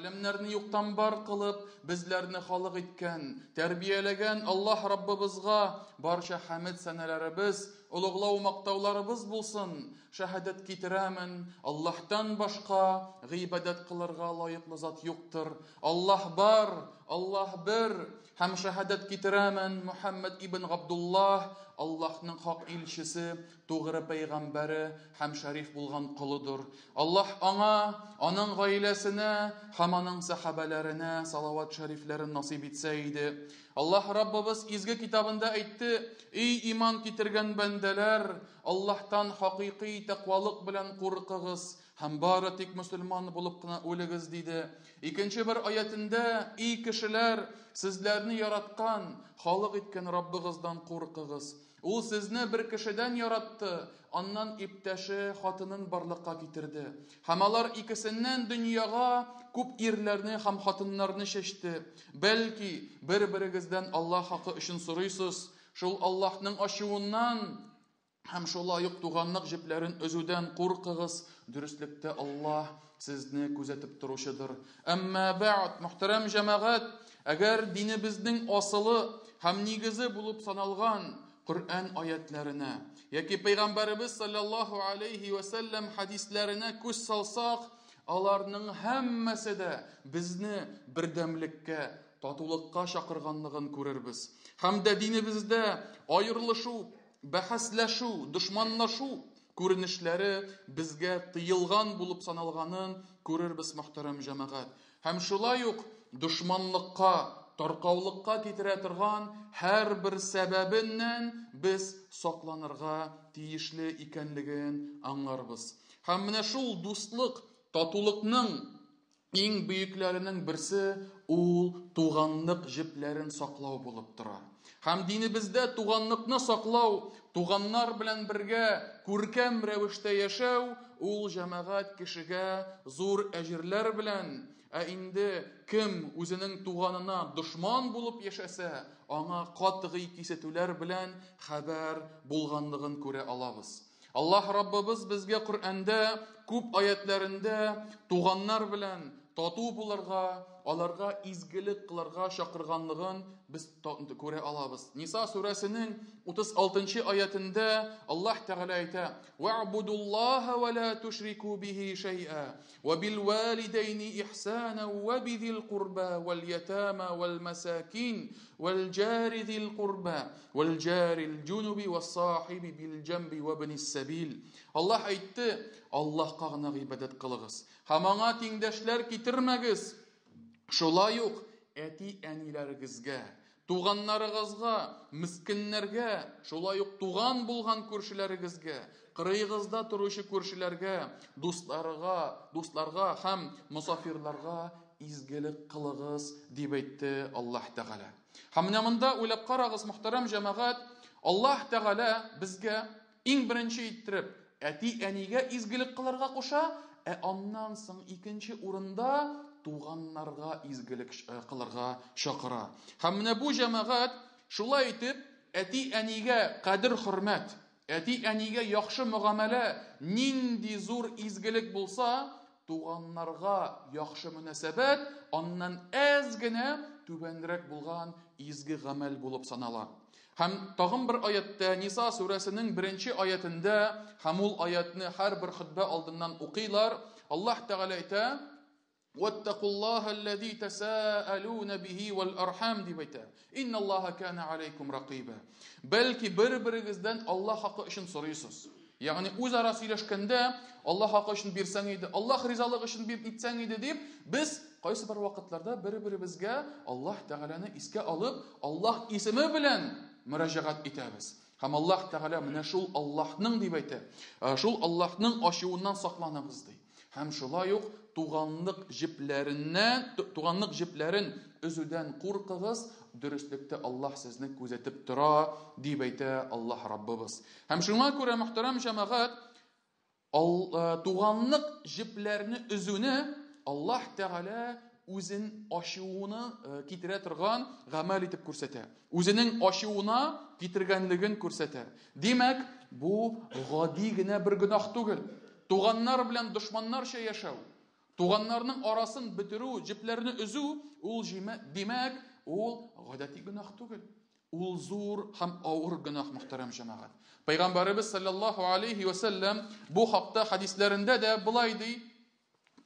Галәмнәрне юктан бар кылып, безләрне халык иткән, тәрбияләгән Аллаһ Раббыбызга барча хәмед сәнәләребез, олуглау мактауларыбыз булсын. Шәһадәт китерәмен, Аллаһтан башка гыйбадәт кылырга лаеклы зат юктыр. Аллаһ бар, Аллаһ бер, һәм шәһадәт китерәмен, Мухәммәд ибн Габдуллаһ Аллаһның хак илчесе, тугры пәйгамбәре һәм шәриф булган колыдыр. Аллаһ аңа, аның гаиләсенә һәм аның сәхабәләренә салават шәрифләрен насыйп итсә иде. Аллаһ Раббыбыз изге китабында әйтте: "Эй иман китергән бәндәләр, Аллаһтан хакыйкый тәкъвалык белән куркыгыз һәм бары тик мөселман булып кына үлегез", диде. Икенче бер аятендә: "Эй кешеләр, сезләрне яраткан, халык иткән Раббыгыздан куркыгыз. Ул сезне бер кешедән яратты, аннан иптәше хатынын барлыкка китерде. Һәм алар икесеннән дөньяга күп ирләрне һәм хатыннарны чәчте. Бәлки, бер-берегездән Аллаһ хакы өчен сорыйсыз, шул Аллаһның ачуыннан һәм шулай ук туганлык җепләрен өзүдән куркыгыз. Дөреслектә Аллаһ сезне күзәтеп торучыдыр. Әмма бәгъд, мөхтәрәм җәмәгать, әгәр динебезнең асылы һәм нигезе булып саналган Коръән аятләренә яки Пәйгамбәребез саллаллаһу алейхи ва сәлләм хәдисләренә күз салсак, аларның һәммәсе дә безне бердәмлеккә, татулыкка чакырганлыгын күрербез. Һәм дә динебездә аерылышу, бәхәсләшү, дошманлашу күренешләре безгә тыелган булып саналганын күрербез, мөхтәрәм җәмәгать. Һәм шулай ук дошманлыкка, таркаулыкка китерә торган һәрбер сәбәбеннән без сакланырга тиешле икәнлеген аңларбыз. Һәм менә шул дуслык, татулыкның иң бөекләренең берсе ул туганлык җепләрен саклау булып тора. Һәм динебездә туганлыкны саклау, туганнар белән бергә күркәм рәвештә яшәү ул җәмәгать кешегә зур әҗерләр белән, ә инде кем үзенең туганына дошман булып яшәсә, аңа катгый кисәтүләр белән хәбәр булганлыгын күрә алабыз. Аллаһ Раббыбыз безгә Коръәндә күп аятләрендә туганнар белән тату булырга, аларга изгелек кылырга чакырганлыгын без күрә алабыз. Ниса сүрәсенең 36 аятендә Аллаһ Тәгалә әйтә: "Ва'будуллаһа ва ла тушрику бихи шәй'a, ва бил валидәйни ихсана ва бизил курба вал ятама вал масакин вал җари зил курба вал җарил җунуби вас сахиби бил җамби ва ибнис сабил". Аллаһ әйтте: Аллаһка гына гыйбадәт кылыгыз һәм аңа тиңдәшләр китермәгез. Шулай ук әти-әниләрегезгә, туганнарыгызга, мескеннәргә, шулай ук туган булган күршеләрегезгә, кырыегызда торучы күршеләргә, дусларга, дусларга һәм мосафирларга изгелек кылыгыз, дип әйтте Аллаһ Тәгалә. Һәм менә монда уйлап карагыз, мөхтәрәм җәмәгать, Аллаһ Тәгалә безгә иң беренче иттереп әти-әнигә изгелек кылырга куша, ә аннан соң икенче урында туганнарга изгелек кылырга чакыра. Һәм менә бу җәмәгать шулай итеп әти-әнигә кадер-хөрмәт, әти-әнигә яхшы мөгамәлә нинди зур изгелек булса, туганнарга яхшы мөнәсәбәт аннан әз генә түбәнрәк булган изге гамәл булып санала. Һәм тагын бер аяттә, Ниса сүрәсенең беренче аятендә, һәм ул аятны һәрбер хөтбә алдыннан укыйлар, Аллаһ Тәгалә әйтә: "Ваттакуллаһа аллази тасаалуна бихи вал архам" дип әйтә. Инналлаһа кана алейкум ракыйба. Бәлки бер-берегездән Аллаһ хакы өчен сорыйсыз. Ягъни үзара сөйләшкәндә Аллаһ хакы өчен бирсәң иде, Аллаһ ризалыгы өчен бир итсәң иде дип, без кайсы бер вакытларда бер-беребезгә Аллаһ Тәгаләне искә алып, Аллаһ исеме белән мөрәҗәгать итәбез. Һәм Аллаһ Тәгалә менә шул Аллаһның дип әйтә, шул Аллаһның ачуыннан сакланыгыз ди. Һәм шулай ук туганлык җепләреннән, туганлык җепләрен өзүдән куркыгыз, дөреслектә Аллаһ сезне күзәтеп тора, дип әйтә Аллаһ Раббыбыз. Һәм шуңа күрә, мөхтәрәм җәмәгать, туганлык җепләрне өзүне Аллаһ Тәгалә үзен ачуына китерә торган гамәл итеп күрсәтә. Үзенең ачуына китергәнлеген күрсәтә. Димәк, бу гади генә бер гөнаһ түгел. Туганнар белән дошманнарча яшәү, Туганнарның арасын бетерү, җепләрне өзү, ул димәк, ул гадәти гөнаһ түгел. Ул зур һәм авыр гөнаһ, мөхтәрәм җәмәгать. Пәйгамбәребез саллаллаһу алейхи ва сәлләм бу хакта хәдисләрендә дә болай ди: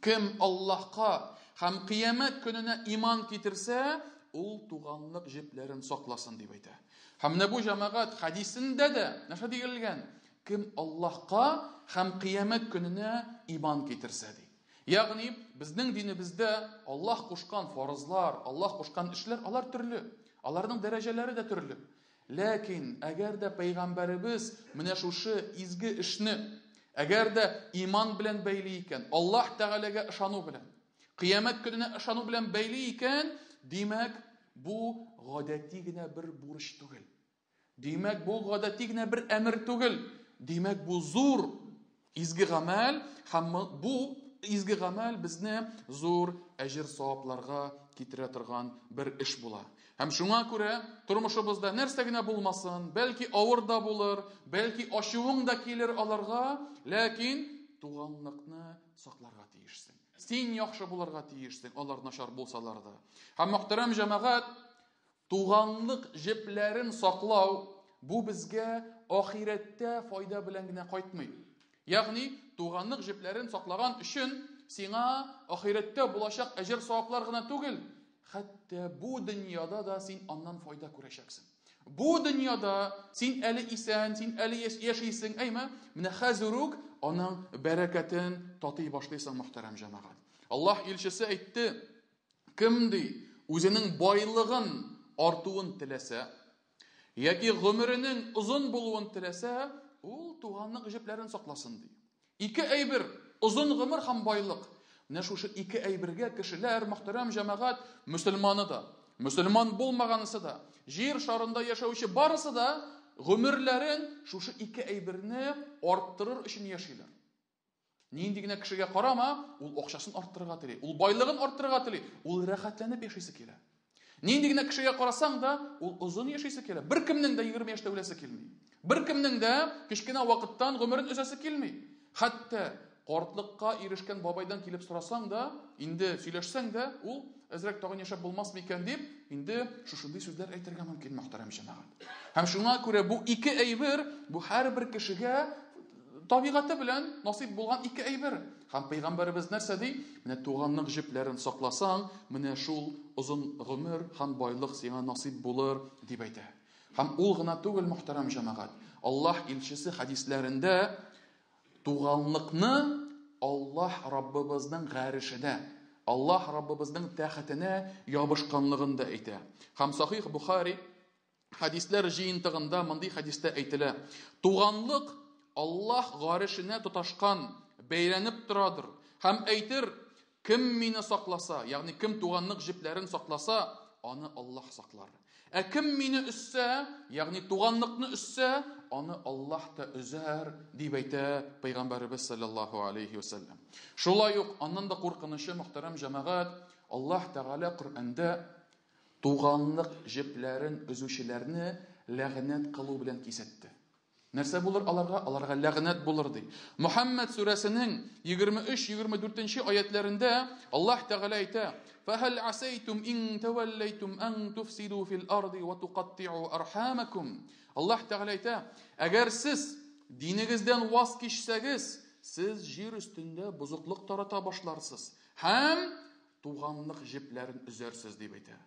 Кем Аллаһка һәм кыямәт көненә иман китерсә, ул туганлык җепләрен сакласын дип әйтә. Һәм менә бу җәмәгать хәдисендә дә нәрсә диелгән? Кем Аллаһка һәм кыямәт көненә иман китерсә ди. Ягъни безнең динебездә Аллаһ кушкан фарызлар, Аллаһ кушкан эшләр алар төрле. Аларның дәрәҗәләре дә төрле. Ләкин әгәр дә пәйгамбәребез менә шушы изге эшне, әгәр дә иман белән бәйле икән, Аллаһ Тәгаләгә ышану белән, кыямәт көненә ышану белән бәйле икән, димәк, бу гадәти генә бер бурыч түгел. Димәк, бу гадәти генә бер әмер түгел. Димәк, бу зур изге гамәл һәм бу изге гамәл безне зур әҗер савапларга китерә торган бер эш була. Һәм шуңа күрә тормышыбызда нәрсә генә булмасын, бәлки авыр да булыр, бәлки ачуың да килер аларга, ләкин туганлыкны сакларга тиешсең. Син яхшы булырга тиешсең, алар начар булсалар да. Һәм мөхтәрәм җәмәгать, туганлык җепләрен саклау бу безгә ахирәттә файда белән генә кайтмый. Ягъни туганлык җепләрен саклаган өчен сиңа ахирәттә булачак әҗер саваплар гына түгел, хәтта бу дөньяда да син аннан файда күрәчәксең. Бу дөньяда син әле исән, син әле яшисең, әйме? Менә хәзер үк аның бәрәкәтен татый башлыйсың, мөхтәрәм җәмәгать. Аллаһ илчесе әйтте, кем ди, үзенең байлыгын артуын теләсә, яки гомеренең озын булуын теләсә, ул туганлык җепләрен сакласын ди. Ике әйбер, озын гомер һәм байлык. Менә шушы ике әйбергә кешеләр, мөхтәрәм җәмәгать, мөселманы да, мөселман булмаганысы да, җир шарында яшәүче барысы да гомерләрен шушы ике әйберне арттырыр өчен яшиләр. Нинди генә кешегә карама, ул акчасын арттырырга тели, ул байлыгын арттырырга тели, ул рәхәтләнеп яшисе килә. Нинди генә кешегә карасаң да, ул озын яшисе килә. Беркемнең дә 20 яшьтә үләсе килми. Беркемнең дә кечкенә вакыттан гомерен өзәсе килми. Хәтта картлыкка ирешкән бабайдан килеп сорасаң да, инде сөйләшсәң дә, ул әзрәк тагын яшәп булмас микән дип, инде шушындый сүзләр әйтергә мөмкин, мөхтәрәм җәмәгать. Һәм шуңа күрә бу ике әйбер, бу һәрбер кешегә табигате белән насыйп булган ике әйбер. Һәм пәйгамбәребез нәрсә ди? Менә туганлык җепләрен сакласаң, менә шул озын гомер һәм байлык сиңа насыйп булыр, дип әйтә. Һәм ул гына түгел, мөхтәрәм җәмәгать. Аллаһ илчесе хәдисләрендә туганлыкны Аллаһ Раббыбызның гарешенә, Аллаһ Раббыбызның тәхетенә ябышканлыгын да әйтә. Һәм Сахих Бухари хәдисләр җыентыгында мондый хәдистә әйтелә: Туганлык Аллаһ гарешенә тоташкан, бәйләнеп торадыр. Һәм әйтер, кем мине сакласа, ягъни кем туганлык җепләрен сакласа, аны Аллаһ саклар. Ә кем мине өзсә, ягъни туганлыкны өзсә, аны Аллаһ та өзәр, дип әйтә пәйгамбәребез саллаллаһу алейхи вәсәлләм. Шулай ук аннан да куркынычы, мөхтәрәм җәмәгать, Аллаһ Тәгалә Коръәндә туганлык җепләрен өзүчеләрне ләгънәт кылу белән кисәтте. Нәрсә булыр аларга? Аларга ләгънәт булыр ди. Мухаммад сүрәсенең 23-24 аятләрендә Аллаһ Тәгалә әйтә: "Фахал асайтум ин таваллайтум ан туфсиду фил арди ва туqатти'у архамакум." Аллаһ Тәгалә әйтә: "Әгәр сез динегездән ваз кичсәгез, сез җир өстендә бозыклык тарата башларсыз һәм туганлык җепләрен өзәрсез" дип әйтә.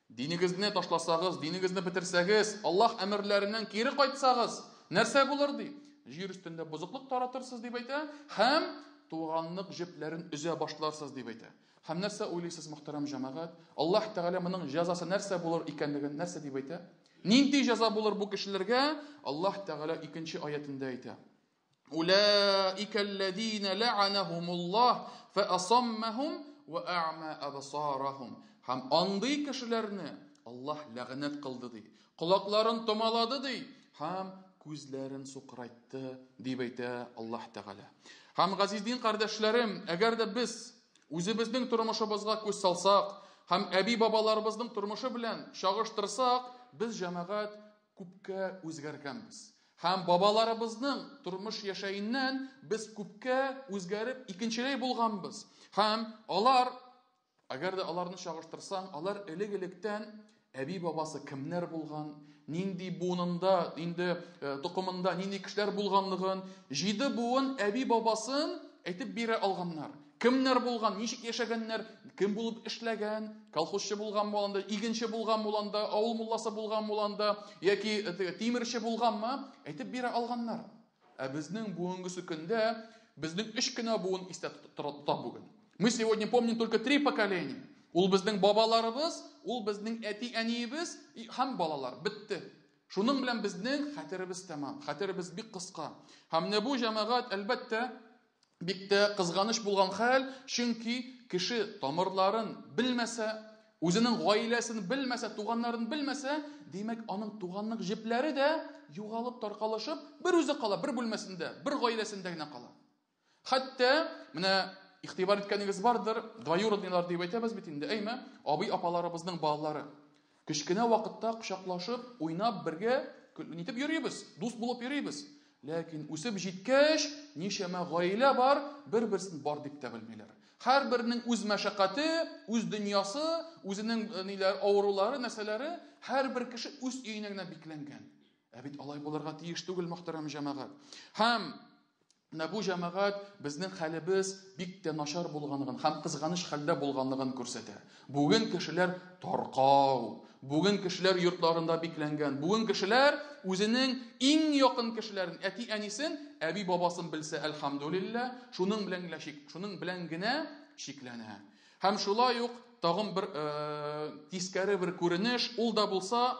Динегезне ташласагыз, динегезне бетерсәгез, Аллаһ әмерләреннән кире кайтсагыз, нәрсә булыр ди? Җир өстендә бозыклык таратырсыз дип әйтә һәм туганлык җепләрен өзә башларсыз дип әйтә. Һәм нәрсә уйлыйсыз, мөхтәрәм җәмәгать? Аллаһ Тәгалә моның җәзасы нәрсә булыр икәнлеген нәрсә дип әйтә? Нинди җәза булыр бу кешеләргә? Аллаһ Тәгалә икенче аятендә әйтә: Улаика аллазина лa'анахумуллаһ фa'асаммахум ва а'ма абсарахум. Һәм андый кешеләрне Аллаһ ләгънәт кылды ди. Колакларын томалады ди һәм күзләрен сукырайтты дип әйтә Аллаһ Тәгалә. Һәм газиз дин кардәшләрем, әгәр дә без үзебезнең тормышыбызга күз салсак һәм әби-бабаларыбызның тормышы белән чагыштырсак, без җәмәгать күпкә үзгәргәнбез. Һәм бабаларыбызның тормыш яшәеннән без күпкә үзгәреп икенчеләй булганбыз. Һәм алар, әгәр дә аларны чагыштырсаң, алар элек-электән әби-бабасы кемнәр булган, нинди буынында, инде токымында нинди кешеләр булганлыгын, 7 буын әби-бабасын әйтеп бирә алганнар. Кемнәр булган, ничек яшәгәннәр, кем булып эшләгән, колхозчы булган булганда, игенче булган булганда, авыл мулласы булган булганда, яки тимерче булганмы, әйтеп бирә алганнар. Ә безнең бүгенгесе көндә безнең 3 кенә буын истә тота бүген. Мы сегодня помним только 3 поколения. Ул безнең бабаларыбыз, ул безнең әти-әниебез һәм балалар. Бетте. Шуның белән безнең хәтеребез тәмам. Хәтеребез бик кыска. Һәм менә бу җәмәгать, әлбәттә, бик тә кызганыч булган хәл, чөнки кеше тамырларын белмәсә, үзенең гаиләсен белмәсә, туганнарын белмәсә, димәк, аның туганлык җепләре дә югалып, таркалышып, бер үзе кала, бер бүлмәсендә, бер гаиләсендә генә кала. Хәтта менә игътибар иткәнегез бардыр, двоюродныйлар дип әйтәбез бит инде, әйме? Абый апаларыбызның балалары. Кечкенә вакытта кочаклашып, уйнап бергә нитеп йөрибез, дус булып йөрибез. Ләкин үсеп җиткәч, ничәмә гаилә бар, бер-берсен бар дип тә белмиләр. Һәрберенең үз мәшәкате, үз дөньясы, үзенең ниләр, авырулары, нәрсәләре, һәрбер кеше үз өенә генә бикләнгән. Ә бит алай булырга тиеш түгел, мөхтәрәм җәмәгать. Һәм менә бу җәмәгать безнең хәлебез бик тә начар булганлыгын һәм кызганыч хәлдә булганлыгын күрсәтә. Бүген кешеләр таркау, бүген кешеләр йортларында бикләнгән, бүген кешеләр үзенең иң якын кешеләрен, әти-әнисен, әби-бабасын белсә, әлхәмдүлилләһ, шуның белән генә чик, шуның белән генә чикләнә. Һәм шулай ук тагын бер тискәре бер күренеш, ул да булса,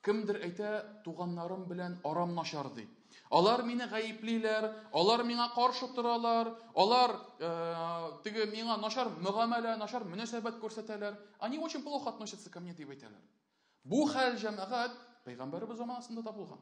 кемдер әйтә, туганнарым белән арам начар ди. Алар мине гаеплиләр, алар миңа каршы торалар, алар теге миңа начар мөгамәлә, начар мөнәсәбәт күрсәтәләр. Они очень плохо относятся ко мне дип әйтәләр. Бу хәл җәмәгать пәйгамбәребез заманасында да булган.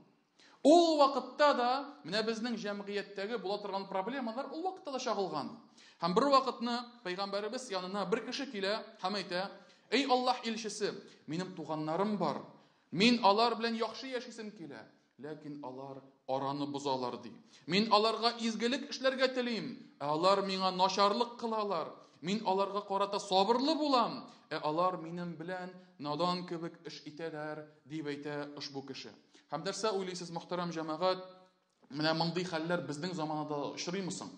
Ул вакытта да менә безнең җәмгыятьтәге була торган проблемалар ул вакытта да чагылган. Һәм бер вакытны пәйгамбәребез янына бер кеше килә һәм әйтә: "Эй Аллаһ илчесе, минем туганнарым бар. Мин алар белән яхшы яшисем килә, ләкин алар араны бозалар ди. Мин аларга изгелек эшләргә телим, ә алар миңа начарлык кылалар. Мин аларга карата сабырлы булам, ә алар минем белән надан кебек эш итәләр", дип әйтә ошбу кеше. Һәм нәрсә уйлыйсыз, мөхтәрәм җәмәгать, менә мондый хәлләр безнең заманада очрыймы соң?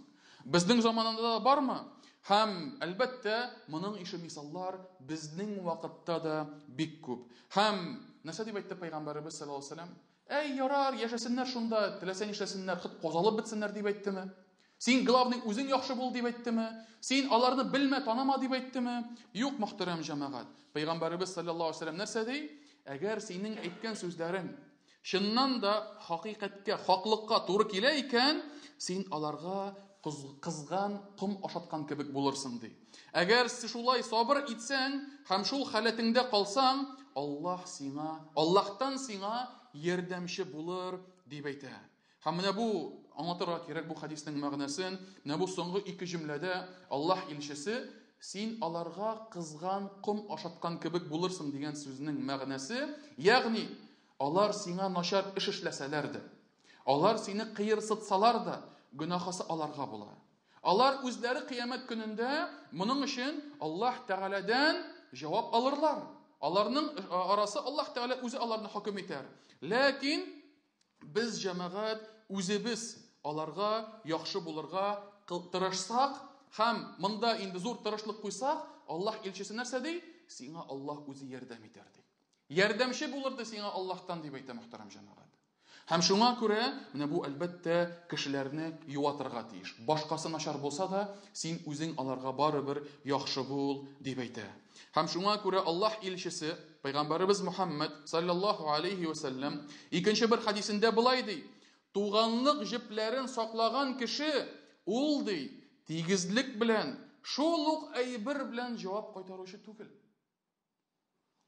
Безнең заманада да бармы? Һәм әлбәттә, моның ише мисаллар безнең вакытта да бик күп. Һәм нәрсә дип әйтте пәйгамбәребез саллаллаһу алейһи ва сәлләм? Әй, ярар, яшәсеннәр шунда, теләсә нишләсеннәр, хет казалып бетсеннәр дип әйттеме? Син главный үзең яхшы бул дип әйттеме? Син аларны белмә, таныма дип әйттеме? Юк, мөхтәрәм җәмәгать. Пәйгамбәребез саллаллаһу алейһи ва сәлләм нәрсә ди? Әгәр синең әйткән сүзләрең чыннан да хакыйкатькә, хаклыкка туры килә икән, син аларга кызган ком ашаткан кебек булырсың ди. Әгәр син шулай сабыр итсәң һәм шул халәтеңдә калсаң, Аллаһ сиңа, Аллаһтан сиңа ярдәмче булыр дип әйтә. Һәм менә бу аңлатырга кирәк бу хадиснең мәгънәсен. Менә бу соңгы ике җөмләдә Аллаһ илчесе син аларга кызган ком ашаткан кебек булырсың дигән сүзнең мәгънәсе, ягъни алар сиңа начар эш эшләсәләр дә, алар сине кыерсытсалар да, гөнаһысы аларга була. Алар үзләре кыямәт көнендә моның өчен Аллаһ Тәгаләдән җавап алырлар. Аларның арасы Аллаһ Тәгалә үзе аларны хөкем итәр. Ләкин без җәмәгать үзебез аларга яхшы булырга тырышсак һәм монда инде зур тырышлык куйсак, Аллаһ илчесе нәрсә ди? Сиңа Аллаһ үзе ярдәм итәр ди. Ярдәмче булыр ди сиңа Аллаһтан дип әйтә мөхтәрәм җәмәгать. Һәм шуңа күрә менә бу әлбәттә кешеләрне юатырга тиеш. Башкасы начар булса да, син үзең аларга барыбер яхшы бул дип әйтә. Һәм шуңа күрә Аллаһ илчесе Пәйгамбәребез Мухаммад саллаллаһу алейхи ва саллям икенче бер хадисендә болай ди: Туганлык җепләрен саклаган кеше ул ди, тигезлек белән, шул ук әйбер белән җавап кайтаручы түгел.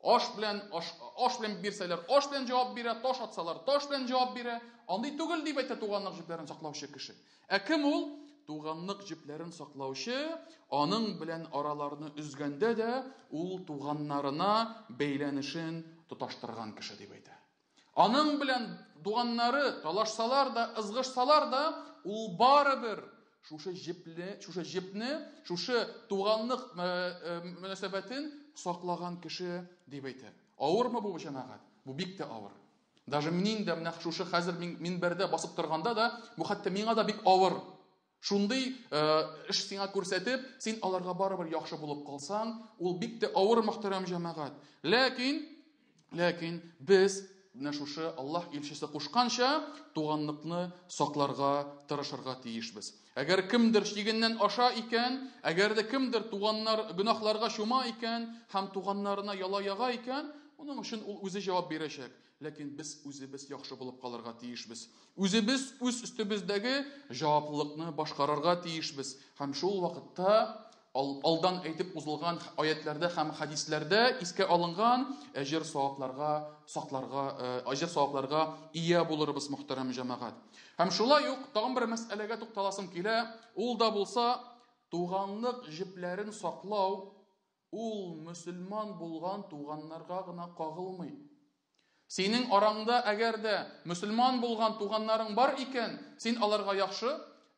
Аш белән аш, аш белән бирсәләр, аш белән җавап бирә, таш атсалар, таш белән җавап бирә. Андый түгел дип әйтә туганлык җепләрен саклаучы кеше. Ә кем ул? Туганлык җепләрен саклаучы, аның белән араларны өзгәндә дә ул туганнарына бәйләнешен тоташтырган кеше дип әйтә. Аның белән туганнары талашсалар да, ызгышсалар да, ул барыбер Шушы җепле, шушы җепне, шушы туганлык мөнәсәбәтен саклаган кеше дип әйтә. Авырмы бу, җәмәгать? Бу бик тә авыр. Даже мин дә менә шушы хәзер минбәрдә басып торганда да, бу хәтта миңа да бик авыр. Шундый эш сиңа күрсәтеп, син аларга барыбер яхшы булып калсаң, ул бик тә авыр, мөхтәрәм җәмәгать. Ләкин без менә шушы Аллаһ илчесе кушканча туганлыкны сакларга тырышырга тиешбез. Әгәр кемдер чигеннән аша икән, әгәр дә кемдер туганнар гөнаһларга чума икән һәм туганнарына яла яга икән, моның өчен ул үзе җавап бирәчәк. Ләкин без үзебез яхшы булып калырга тиешбез. Үзебез үз өстебездәге җаваплылыкны башкарырга тиешбез. Һәм шул вакытта алдан әйтеп узылган аятларда һәм хадисләрдә искә алынган әҗер савапларга сакларга, әҗер савапларга ия булырбыз, мөхтәрәм җәмәгать. Һәм шулай ук тагын бер мәсьәләгә тукталасым килә. Ул да булса туганлык җепләрен саклау, ул мөселман булган туганнарга гына кагылмый. Синең араңда әгәр дә мөселман булган туганнарың бар икән, син аларга яхшы,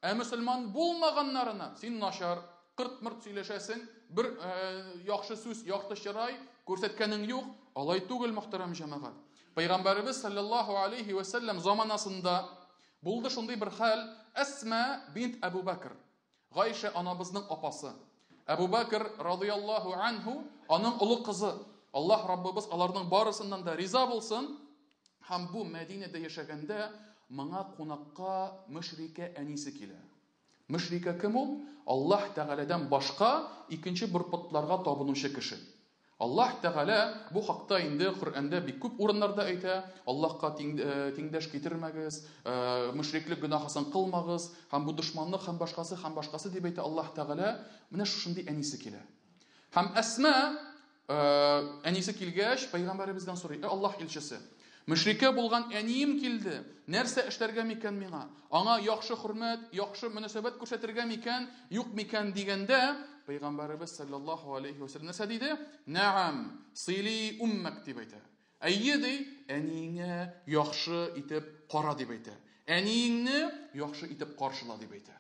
ә мөселман булмаганнарына син начар, кырт-мырт сөйләшәсең, бер яхшы сүз, якты чырай күрсәткәнең юк. Алай түгел, мөхтәрәм җәмәгать. Пәйгамбәребез саллаллаһу алейхи ва саллям заманасында булды шундый бер хәл. Әсма бинт Әбу Бәкр, Гайшә анабызның апасы. Әбу Бәкр радыяллаһу анһу аның олы кызы. Аллаһ Раббыбыз аларның барысыннан да риза булсын. Һәм бу Мәдинәдә яшәгәндә моңа кунакка мөшрикә әнисе килә. Мөшрикә кем ул? Аллаһ Тәгаләдән башка икенче бер потларга табынучы кеше. Аллаһ Тәгалә бу хакта инде Коръәндә бик күп урыннарда әйтә. Аллаһка тиңдәш китермәгез, мөшриклек гөнаһысын кылмагыз, һәм бу дошманлык һәм башкасы һәм башкасы дип әйтә Аллаһ Тәгалә. Менә шушындый әнисе килә. Һәм Әсма әнисе килгәч, пәйгамбәребездән сорый: "Аллаһ илчесе, мөшрикә булган әнием килде, нәрсә эшләргә микән миңа? Аңа яхшы хөрмәт, яхшы мөнәсәбәт күрсәтергә микән, юк микән?" дигәндә, пәйгамбәребез саллаллаһу алейхи ва саллям нәрсә диде? "Нәам, сили уммак" дип әйтә. Әйе ди, әниеңә яхшы итеп кара дип әйтә. Әниеңне яхшы итеп каршыла дип әйтә.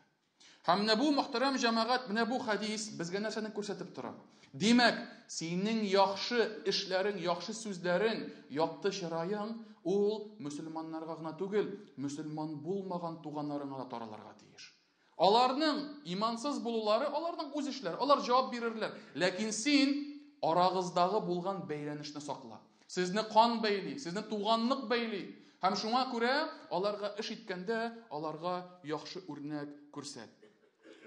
Һәм менә бу, мөхтәрәм җәмәгать, менә бу хадис безгә нәрсәне күрсәтеп тора? Димәк, синең яхшы эшләрең, яхшы сүзләрең, якты чыраең ул мөселманнарга гына түгел, мөселман булмаган туганнарыңа да таралырга тиеш. Аларның имансыз булулары аларның үз эшләре, алар җавап бирерләр. Ләкин син арагыздагы булган бәйләнешне сакла. Сезне кан бәйли, сезне туганлык бәйли. Һәм шуңа күрә аларга эш иткәндә аларга яхшы үрнәк күрсәт.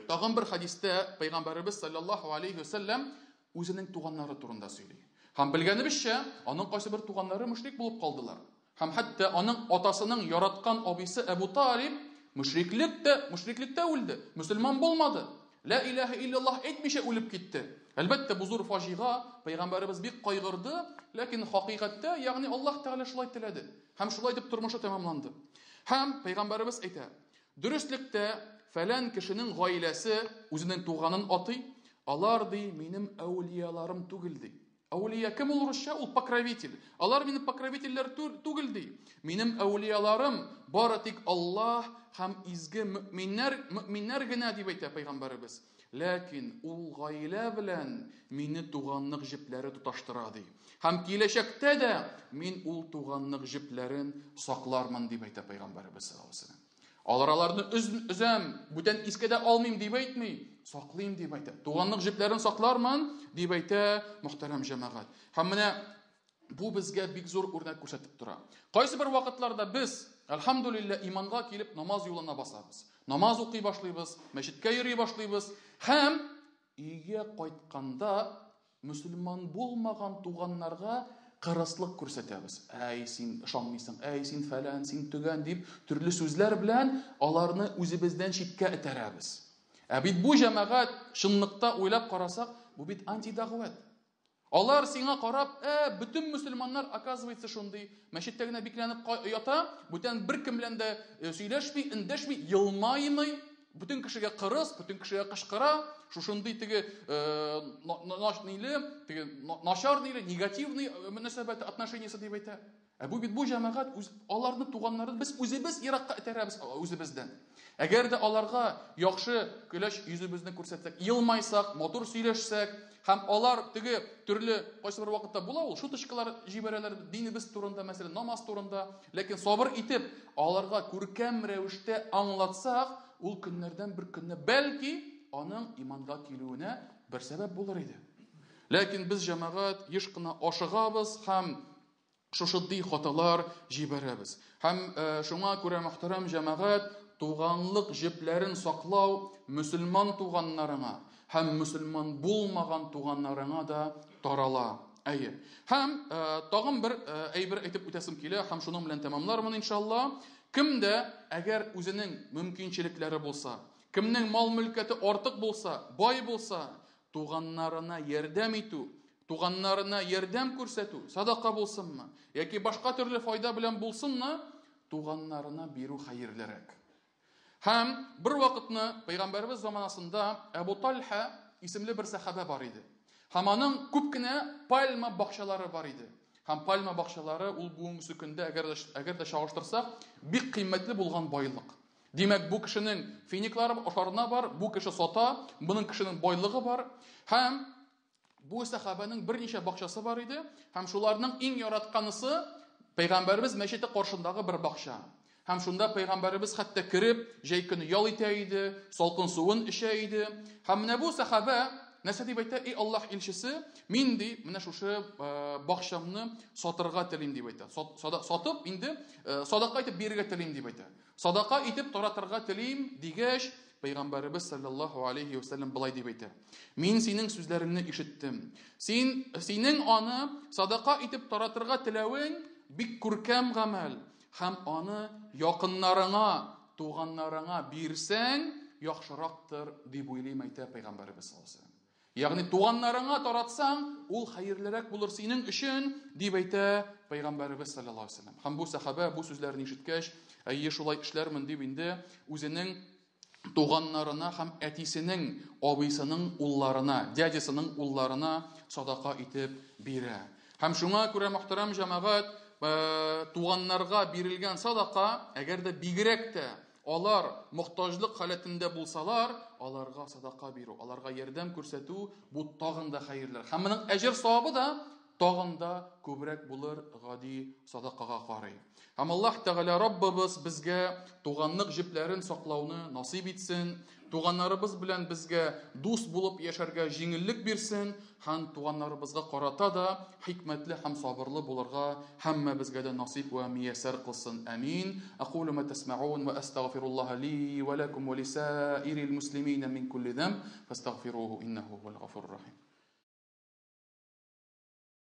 Тагын бер хадистә пәйгамбәребез саллаллаһу алейхи ва саллям үзенең туганнары турында сөйли. Һәм белгәнебезчә, аның кайсы бер туганнары мөшрик булып калдылар. Һәм хәтта аның атасының яраткан абыйсы Әбу Талиб мөшриклектә үлде, мөселман булмады. Ла илаһа илляллаһ әйтмичә үлеп китте. Әлбәттә, бу зур фаҗига, пәйгамбәребез бик кайгырды, ләкин хакыйкатьтә, ягъни Аллаһ Тәгалә шулай теләде. Һәм шулай дип тормышы тәмамланды. Һәм пәйгамбәребез әйтә: "Дөреслектә фәлән кешенең гаиләсе үзенең туганын атый, алар ди минем әүлияларым түгел ди. Әүлия кем ул русча? Ул покровитель. Алар минем покровительләр түгел ди. Минем әүлияларым бары тик Аллаһ һәм изге мөминнәр, генә дип әйтә пәйгамбәребез. Ләкин ул гаилә белән мине туганлык җепләре тоташтыра ди. Һәм киләчәктә дә мин ул туганлык җепләрен саклармын дип әйтә пәйгамбәребез саллаллаһу алейһи ва саллям. Алар аларны өзәм, бүтән искә дә алмыйм дип әйтми, саклыйм дип әйтә. Туганлык җепләрен саклармын дип әйтә, мөхтәрәм җәмәгать. Һәм менә бу безгә бик зур үрнәк күрсәтеп тора. Кайсы бер вакытларда без, әлхәмдүлилләһ, иманга килеп намаз юлына басабыз. Намаз укый башлыйбыз, мәчеткә йөри башлыйбыз һәм өйгә кайтканда мөселман булмаган туганнарга кырыслык күрсәтәбез. Әй, син ышанмыйсың, әй, син фәлән, син төгән дип төрле сүзләр белән аларны үзебездән читкә этәрәбез. Ә бит бу җәмәгать чынлыкта уйлап карасак, бу бит антидәгъвәт. Алар сиңа карап, бөтен мөселманнар, оказывается, шундый, мәчеттә генә бикләнеп ята, бүтән беркем белән дә сөйләшми, эндәшми, елмаймый. бөтен кешегә кырыс, бөтен кешегә кычкыра, шушындый теге ниле, теге начар ниле, негативный мөнәсәбәт отношениесе дип әйтә. Ә бу бит бу җәмәгать үз аларны туганнарын без үзебез еракка этәрәбез үзебездән. Әгәр дә аларга яхшы көләч йөзебезне күрсәтсәк, елмайсак, матур сөйләшсәк, һәм алар теге төрле кайсы бер вакытта була ул шуточкалар җибәрәләр динебез турында, мәсәлән, намаз турында, ләкин сабыр итеп аларга күркәм рәвештә аңлатсак, ул көннәрдән бер көнне бәлки аның иманга килүенә бер сәбәп булыр иде. Ләкин без җәмәгать еш кына ашыгабыз һәм шушындый хаталар җибәрәбез. Һәм шуңа күрә, мөхтәрәм җәмәгать, туганлык җепләрен саклау мөселман туганнарыңа һәм мөселман булмаган туганнарыңа да тарала. Әйе. Һәм тагын бер әйбер әйтеп үтәсем килә һәм шуның белән тәмамлармын иншалла. Кемдә әгәр үзенең мөмкинчелекләре булса, кемнең мал-мөлкәте артык булса, бай булса, туганнарына ярдәм итү, туганнарына ярдәм күрсәтү, садака булсынмы, яки башка төрле файда белән булсынмы, туганнарына бирү хәерлерәк. Һәм бер вакытны Пәйгамбәребез заманасында Әбу Тальха исемле бер сәхабә бар иде. Һәм аның күп кенә пальма бакчалары бар иде. Һәм пальма бакчалары ул бүгенге көндә, әгәр дә чагыштырсак, бик кыйммәтле булган байлык. Димәк, бу кешенең финиклары ашарына бар, бу кеше сата, буның кешенең байлыгы бар. Һәм бу сәхабәнең берничә бакчасы бар иде, һәм шуларның иң яратканысы Пәйгамбәребез мәчете каршындагы бер бакча. Һәм шунда Пәйгамбәребез хәтта кереп, җәй көне ял итә иде, салкын суын эчә иде. Һәм менә бу сәхабә нәрсә дип әйтә? Эй Аллаһ илчесе, мин ди, менә шушы бакчамны сатырга телим дип әйтә. Сатып инде садака итеп бирергә телим дип әйтә. Садака итеп таратырга телим дигәч, Пәйгамбәребез саллаллаһу алейхи ва саллям былай дип әйтә. Мин синең сүзләреңне ишеттем. Син синең аны садака итеп таратырга теләвең бик күркәм гамәл. Һәм аны якыннарыңа, туганнарыңа бирсәң, яхшырактыр дип уйлыйм, әйтә Пәйгамбәребез саллаллаһу алейхи ва саллям. Ягъни туганнарыңа таратсаң, ул хәерлерәк булыр синең өчен, дип әйтә Пәйгамбәребез саллаллаһу алейхи ва саллям. Һәм бу сәхабә бу сүзләрне ишеткәч, әйе, шулай эшләрмен дип инде үзенең туганнарына һәм әтисенең, абыйсының улларына, дядясының улларына садака итеп бирә. Һәм шуңа күрә, мөхтәрәм җәмәгать, туганнарга бирелгән садака, әгәр дә бигрәк тә алар мохтаҗлык халәтендә булсалар, аларга садака бирү, аларга ярдәм күрсәтү бу тагын да хәерлерәк. Һәм моның әҗер савабы да тагын да күбрәк булыр гади садакага карый. Һәм Аллаһ Тәгалә Раббыбыз безгә туганлык җепләрен саклауны насыйп итсен, туганнарыбыз белән безгә дус булып яшәргә җиңеллек бирсен, һәм туганнарыбызга карата да хикмәтле һәм сабырлы булырга һәммәбезгә дә насыйп вә мияссәр кылсын. Амин. Акулу ма тасмаун ва астагфируллаһа ли ва лакум ва лисаирил муслимина мин кулли замб фастагфируһу иннаху хувал гафурур рахим.